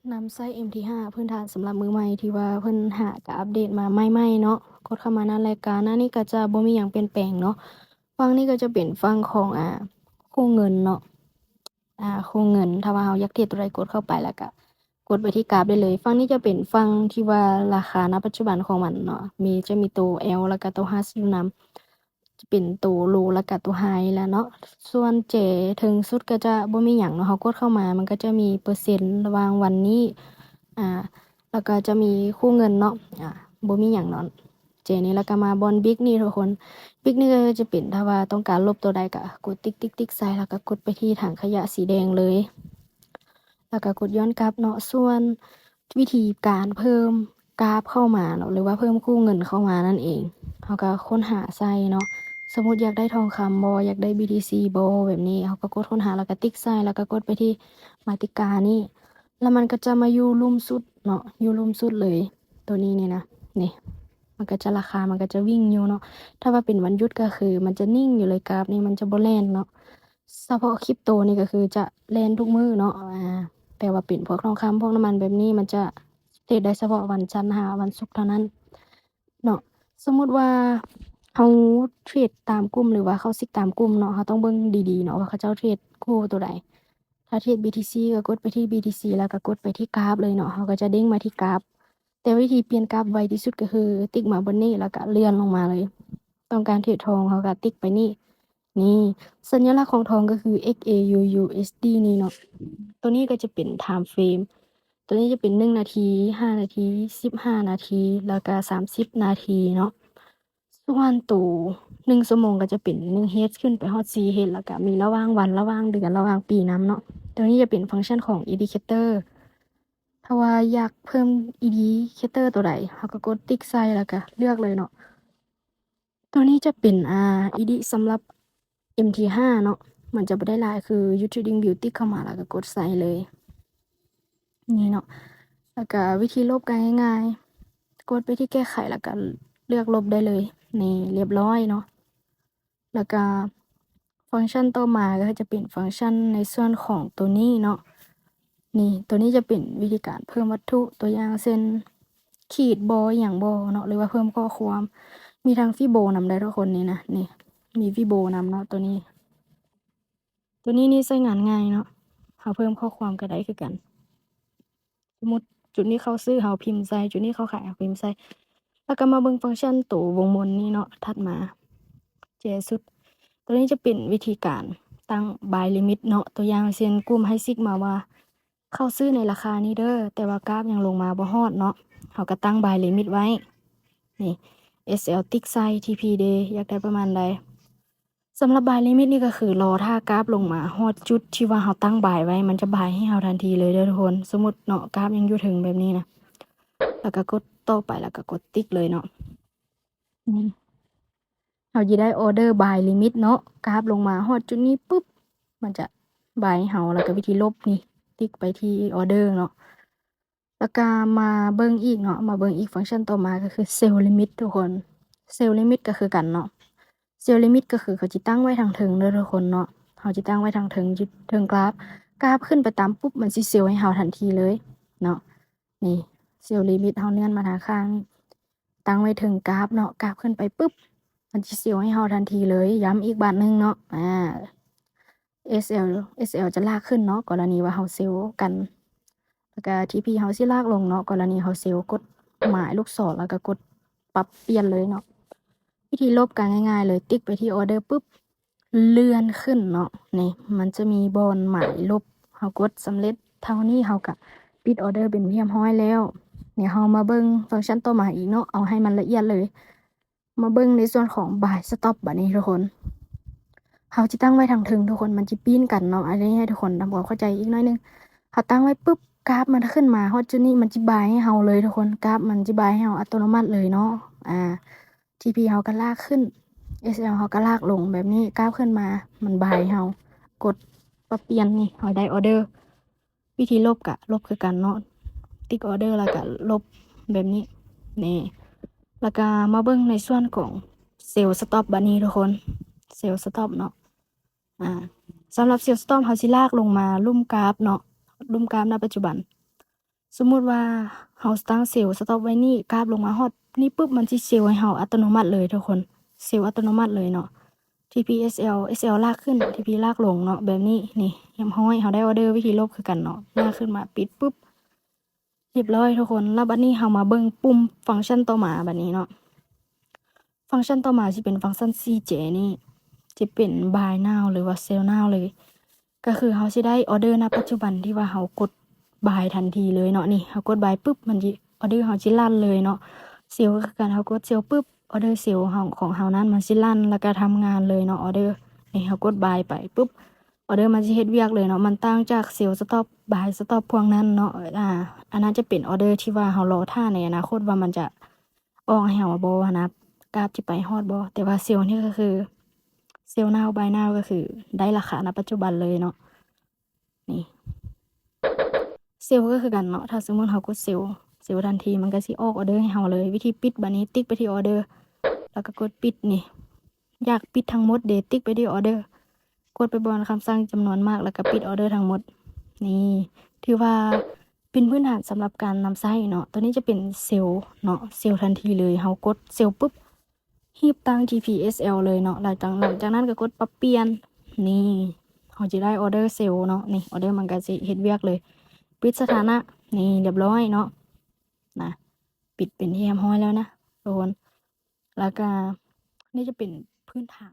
ນຳໃຊ້ເອັມທີຫ້າ ພື້ນຖານສຳລັບມືໃໝ່ ທີ່ວ່າເພິ່ນຫາກະອັບເດດມາໃໝ່ໆເນາະ. ກົດເຂົ້າມາໜ້າລາຍການ, ໜ້ານີ້ກໍຈະບໍ່ມີຫຍັງປ່ຽນແປງເນາະ. ຝັ່ງນີ້ກໍຈະເປັນຝັ່ງຂອງ ອ່າ ຄູ່ເງິນເນາະ. ອ່າ ຄູ່ເງິນ ຖ້າວ່າເຮົາຢາກເທຣດຕົວໃດ ກົດເຂົ້າໄປ ແລ້ວກະກົດໄປທີ່ກາຟໄດ້ເລີຍ. ຝັ່ງນີ້ຈະເປັນຝັ່ງທີ່ວ່າລາຄາ ນະ ປັດຈຸບັນຂອງມັນເນາະ ມີ ຈະມີໂຕ L ແລ້ວກະໂຕ H ຢູ່ນຳ, ຈະເປັນໂຕ Low ແລ້ວກະໂຕ High ແລ້ວເນາະ. ສ່ວນແຈເທິງສຸດກໍຈະບໍ່ມີຫຍັງເນາະ, ເຮົາກົດເຂົ້າມາ ມັນກໍຈະມີເປີເຊັນລະຫວ່າງວັນນີ້ ອ່າ ແລ້ວກໍຈະມີຄູ່ເງິນເນາະ, ອ່າ ບໍ່ມີຫຍັງເນາະ. ແຈນີ້ ແລ້ວກໍມາບ່ອນບິກນີ້ທຸກຄົນ. ບິກນີ້ກໍຈະເປັນ ຖ້າວ່າຕ້ອງການລົບຕົວໃດກໍກົດຕິກໆໆໃສ່ ແລ້ວກໍກົດໄປທີ່ຖັງຂະຫຍະສີແດງເລີຍ ແລ້ວກໍກົດຍ້ອນກັບເນາະ. ສ່ວນວິທີການເພີ່ມກາຟເຂົ້າມາເນາະ ຫຼືວ່າເພີ່ມຄູ່ເງິນເຂົ້າມານັ້ນເອງ, ເຮົາກໍຄົ້ນຫາໃສ່ເນາະ. ສົມມຸດຢາກໄດ້ທອງຄຳບໍ ຢາກໄດ້ BTC ບໍ ແບບນີ້ ເຮົາກໍກົດຄົ້ນຫາ ແລ້ວກໍຕິກໃສ່ ແລ້ວກໍກົດໄປທີ່ມາຕິການີ້ ແລ້ວມັນກໍຈະມາຢູ່ລຸ່ມສຸດເນາະ, ຢູ່ລຸ່ມສຸດເລີຍ ໂຕນີ້ນີ້ນະ. ນີ້ ມັນກໍຈະ ລາຄາມັນກໍຈະວິ່ງຢູ່ເນາະ. ຖ້າວ່າເປັນວັນຢຸດກໍຄືມັນຈະນິ່ງຢູ່ເລີຍ, ກາຟນີ້ມັນຈະບໍ່ແລ່ນເນາະ. ສະເພາະຄຣິບໂຕນີ້ກໍຄືຈະແລ່ນທຸກມື້ເນາະ, ອ່າ ແຕ່ວ່າເປັນພວກທອງຄຳ ພວກນ້ຳມັນແບບນີ້ ມັນຈະເທຣດໄດ້ສະເພາະວັນຈັນຫາວັນສຸກເທົ່ານັ້ນເນາະ. ສົມມຸດວ່າເຮົາເທຣດຕາມກຸ່ມ ຫຼືວ່າເຂົ້າຊິກຕາມກຸ່ມເນາະ, ເຮົາຕ້ອງເບິ່ງດີໆເນາະວ່າເຂົາເຈົ້າເທຣດຄູ່ໂຕໃດ. ຖ້າເທຣດ BTC ກໍກົດໄປທີ່ BTC ແລ້ວກໍກົດໄປທີ່ກາຟເລີຍເນາະ, ເຮົາກໍຈະເດ້ງມາທີ່ກາຟ. ແຕ່ວິທີປ່ຽນກາຟໄວທີ່ສຸດກໍຄືຕິກມາບ່ອນນີ້ ແລ້ວກໍເລື່ອນລົງມາເລີຍ. ຕ້ອງການເທຣດທອງ ເຮົາກໍຕິກໄປນີ້. ນີ້ ສັນຍາລັກຂອງທອງກໍຄື XAUUSD ນີ້ເນາະ. ໂຕນີ້ກໍຈະເປັນ time frame, ໂຕນີ້ຈະເປັນໜຶ່ງນາທີ, ຫ້ານາທີ, ສິບຫ້ານາທີ ແລ້ວກໍສາມສິບນາທີເນາະ. ສ່ວນໂຕໜຶ່ງຊົ່ວໂມງກໍຈະເປັນໜຶ່ງ H ຂຶ້ນໄປຮອດສີ່ H ແລ້ວກໍມີລະຫວ່າງວັນ, ລະຫວ່າງເດືອນ, ລະຫວ່າງປີນຳເນາະ. ໂຕນີ້ຈະເປັນຟັງຊັນຂອງ indicator. ຖ້າວ່າຢາກເພີ່ມ indicator ໂຕໃດ ເຮົາກໍກົດຕິກໃສ່ ແລ້ວກໍເລືອກເລີຍເນາະ. ໂຕນີ້ຈະເປັນ ອ່າ ED ສຳລັບ MT ຫ້າເນາະ, ມັນຈະບໍ່ໄດ້ຫຼາຍ ຄືຢູ່ TradingView ຕິກເຂົ້າມາ ແລ້ວກໍກົດໃສ່ເລີຍ ນີ້ເນາະ. ແລ້ວກໍວິທີລົບກໍງ່າຍໆ, ກົດໄປທີ່ແກ້ໄຂ ແລ້ວກໍເລືອກລົບໄດ້ເລີຍ. ນີ້ ລຽບຮ້ອຍເນາະ. ແລ້ວກໍຟັງຊັນຕໍ່ມາກໍຈະເປັນຟັງຊັນໃນສ່ວນຂອງໂຕນີ້ເນາະ. ນີ້ ໂຕນີ້ຈະເປັນວິທີການເພີ່ມວັດຖຸ ຕົວຢ່າງເຊັ່ນ ຂີດບໍ ອີ່ຫຍັງບໍເນາະ ຫຼືວ່າເພີ່ມຂໍ້ຄວາມ. ມີທັງຟີໂບນຳໄດ໋ທຸກຄົນນີ້ນະ. ນີ້ ມີຟີໂບນຳເນາະ ໂຕນີ້. ໂຕນີ້ນີ້ໃຊ້ງານງ່າຍເນາະ, ເຮົາເພີ່ມຂໍ້ຄວາມກໍໄດ້ຄືກັນ. ສົມມຸດຈຸດນີ້ເຂົາຊື້ ເຮົາພິມໃສ່, ຈຸດນີ້ເຂົາຂາຍ ເຮົາພິມໃສ່. ແລ້ວກໍມາເບິ່ງຟັງຊັນໂຕວົງມົນນີ້ເນາະ, ຖັດມາ ແຈສຸດ. ໂຕນີ້ຈະເປັນວິທີການຕັ້ງ buy limit ເນາະ, ຕົວຢ່າງເຊັ່ນ ກຸ່ມໃຫ້ຊິກມາວ່າ ເຂົາຊື້ໃນລາຄານີ້ເດີ ແຕ່ວ່າກາຟຍັງລົງມາບໍ່ຮອດເນາະ, ເຮົາກໍຕັ້ງ buy limit ໄວ້. ນີ້ SL ຕິກໃສ່ TP ເດ ຢາກໄດ້ປະມານໃດ. ສຳລັບ buy limit ນີ້ກໍຄືລໍຖ້າກາຟລົງມາຮອດຈຸດທີ່ວ່າເຮົາຕັ້ງ buy ໄວ້ ມັນຈະ buy ໃຫ້ເຮົາທັນທີເລີຍເດີທຸກຄົນ. ສົມມຸດເນາະ ກາຟຍັງຢູ່ເທິງແບບນີ້ນະ, ແລ້ວກໍກົດຕໍ່ໄປ ແລ້ວກໍກົດຕິກເລີຍເນາະ. ນີ້ ເຮົາຈະໄດ້ order buy limit ເນາະ, ກາຟລົງມາຮອດຈຸດນີ້ປຶບ ມັນຈະ buy ໃຫ້ເຮົາ. ແລ້ວກໍວິທີລົບນີ້ ຕິກໄປທີ່ order ເນາະ. ແລ້ວກໍມາເບິ່ງອີກເນາະ, ມາເບິ່ງອີກຟັງຊັນຕໍ່ມາກໍຄື sell limit ທຸກຄົນ. sell limit ກໍຄືກັນເນາະ, sell limit ກໍຄືເຂົາຈະຕັ້ງໄວ້ທາງເທິງເດີທຸກຄົນເນາະ, ເຮົາຈະຕັ້ງໄວ້ທາງເທິງ ຢູ່ເທິງກາຟ. ກາຟຂຶ້ນໄປຕາມປຸບ ມັນຊິ sell ໃຫ້ເຮົາທັນທີເລີຍເນາະ. ນີ້ sell limit ເຮົາເລື່ອນມາທາງຂ້າງນີ້ ຕັ້ງໄວ້ເທິງກາຟເນາະ, ກາຟຂຶ້ນໄປປຶບ ມັນຊິ sell ໃຫ້ເຮົາທັນທີເລີຍ. ຢ້ຳອີກບາດໜຶ່ງເນາະ, ອ່າ SL SL ຈະລາກຂຶ້ນເນາະ, ກໍລະນີວ່າເຮົາ sell ກັນ. ແລ້ວກໍ TP ເຮົາຊິລາກລົງເນາະ, ກໍລະນີເຮົາ sell ກົດໝາຍລູກສອນ ແລ້ວກໍກົດປັບປ່ຽນເລີຍເນາະ. ວິທີລົບກໍງ່າຍໆເລີຍ, ຕິກໄປທີ່ order ປຶບ ເລື່ອນຂຶ້ນເນາະ. ນີ້ ມັນຈະມີບ່ອນໝາຍລົບ, ເຮົາກົດສຳເລັດເທົ່ານີ້ ເຮົາກໍປິດ order ເປັນທີ່ຮຽບຮ້ອຍແລ້ວ. ດຽວເຮົາມາເບິ່ງຟັງຊັນຕໍ່ມາອີກເນາະ, ເອົາໃຫ້ມັນລະອຽດເລີຍ. ມາເບິ່ງໃນສ່ວນຂອງ buy stop ບາດນີ້ທຸກຄົນ. ເຮົາຈະຕັ້ງໄວ້ທາງເທິງທຸກຄົນ, ມັນຈະປີ້ນກັນເນາະ. ອັນນີ້ໃຫ້ທຸກຄົນທຳຄວາມເຂົ້າໃຈອີກໜ້ອຍໜຶ່ງ. ເຮົາຕັ້ງໄວ້ປຶບ ກາຟມັນຂຶ້ນມາຮອດຈຸດນີ້ ມັນຈະ buy ໃຫ້ເຮົາເລີຍທຸກຄົນ, ກາຟມັນຈະ buy ໃຫ້ເຮົາອັດຕະໂນມັດເລີຍເນາະ. ອ່າ TP ເຮົາກໍລາກຂຶ້ນ, SL ເຮົາກໍລາກລົງແບບນີ້, ກາຟຂຶ້ນມາ ມັນ buy ໃຫ້ເຮົາ. ກົດປັບປ່ຽນນີ້ ເຮົາໄດ້ order. ວິທີລົບກະລົບຄືກັນເນາະ, ຕິກ order ແລ້ວກະລົບແບບນີ້. ນີ້ ແລ້ວກະມາເບິ່ງໃນສ່ວນຂອງ sell stop ບາດນີ້ທຸກຄົນ, sell stop ເນາະ. ອ່າ ສຳລັບ sell stop ເຮົາຊິລາກລົງມາລຸ່ມກາຟເນາະ, ລຸ່ມກາຟນະປັດຈຸບັນ. ສົມມຸດວ່າເຮົາຕັ້ງເຊວສະຕັອບໄວ້ນີ້ ກາບລົງມາຮອດນີ້ປຶບ ມັນຊິເຊວໃຫ້ເຮົາອັດຕະໂນມັດເລີຍທຸກຄົນ ເຊວອັດຕະໂນມັດເລີຍເນາະ ທີພີ ເອສແອລ ເອສແອລ ລາກຂຶ້ນ ທີພີ ລາກລົງເນາະ ແບບນີ້ ນີ້ຮຽບຮ້ອຍ ເຮົາໄດ້ອໍເດີວິທີລົບຄືກັນເນາະ ລາກຂຶ້ນມາປິດປຶບ ຮຽບຮ້ອຍທຸກຄົນ. ແລ້ວບັດນີ້ເຮົາມາເບິ່ງປຸ່ມຟັງຊັນຕໍ່ມາບັດນີ້ເນາະ ຟັງຊັນຕໍ່ມາຊິເປັນຟັງຊັນ ຊີເຈ ນີ້ ຈະເປັນ Buy Now ຫຼືວ່າ Sell Now ເລີຍ ກໍຄືເຮົາຊິໄດ້ອໍເດີນະປັດຈຸບັນທີ່ວ່າເຮົາກົດ Buy ທັນທີເລີຍເນາະ ນີ້ເຮົາກົດ Buy ປຶບ ມັນຊິ ອໍເດີເຮົາຊິລັນເລີຍເນາະ Sell ກໍຄືກັນ ເຮົາກົດ Sell ປຶບ ອໍເດີ Sell ເຮົາ ຂອງເຮົານັ້ນມັນຊິລັນ ແລ້ວກໍທຳງານເລີຍເນາະ ອໍເດີ ນີ້ເຮົາກົດ Buy ໄປປຶບ ອໍເດີມັນຊິເຮັດວຽກເລີຍເນາະ ມັນຕ່າງຈາກ Sell Stop Buy Stop ພວກນັ້ນເນາະ ອາ ອັນນັ້ນຈະເປັນອໍເດີທີ່ວ່າເຮົາລໍຖ້າໃນອະນາຄົດວ່າມັນຈະອອກໃຫ້ເຮົາບໍ່ຫັ້ນນະ ກາບຈະໄປຮອດບໍ່ ແຕ່ວ່າ Sell ນີ້ກໍຄື Sell Now Buy Now ກໍຄືໄດ້ລາຄານະປັດຈຸບັນເລີຍເນາະ ນີ້ Sell ກໍຄືກັນເນາະ ຖ້າສົມມຸດເຮົາກົດ Sell Sell ທັນທີ ມັນກໍຊິອອກອໍເດີໃຫ້ເຮົາເລີຍ ວິທີປິດ ບັດນີ້ຕິກໄປທີ່ອໍເດີ ແລ້ວກໍກົດປິດ ນີ້ ຢາກປິດທັງໝົດເດ ຕິກໄປທີ່ອໍເດີ ກົດໄປບ່ອນຄຳສັ່ງຈຳນວນມາກ ແລ້ວກໍປິດອໍເດີທັງໝົດ ນີ້ ຖືວ່າເປັນພື້ນຖານສຳລັບການນຳໃຊ້ເນາະ ຕົວນີ້ຈະເປັນ Sell ເນາະ Sell ທັນທີເລີຍ ເຮົາກົດ Sell ປຶບ ຮີບຕັ້ງ ທີພີ ເອສແອລ ເລີຍເນາະ ຫຼັງຈາກ ຫຼັງຈາກນັ້ນກໍກົດປັບປ່ຽນ ນີ້ ເຮົາຈະໄດ້ອໍເດີ Sell ເນາະ ນີ້ ອໍເດີມັນກໍຊິເຮັດວຽກເລີຍ ປິດສະຖານະ ນີ້ ຮຽບຮ້ອຍເນາະ ນະ ປິດເປັນທີ່ຮຽບຮ້ອຍແລ້ວນະທຸກຄົນ ແລ້ວກໍ ນີ້ຈະເປັນພື້ນຖານ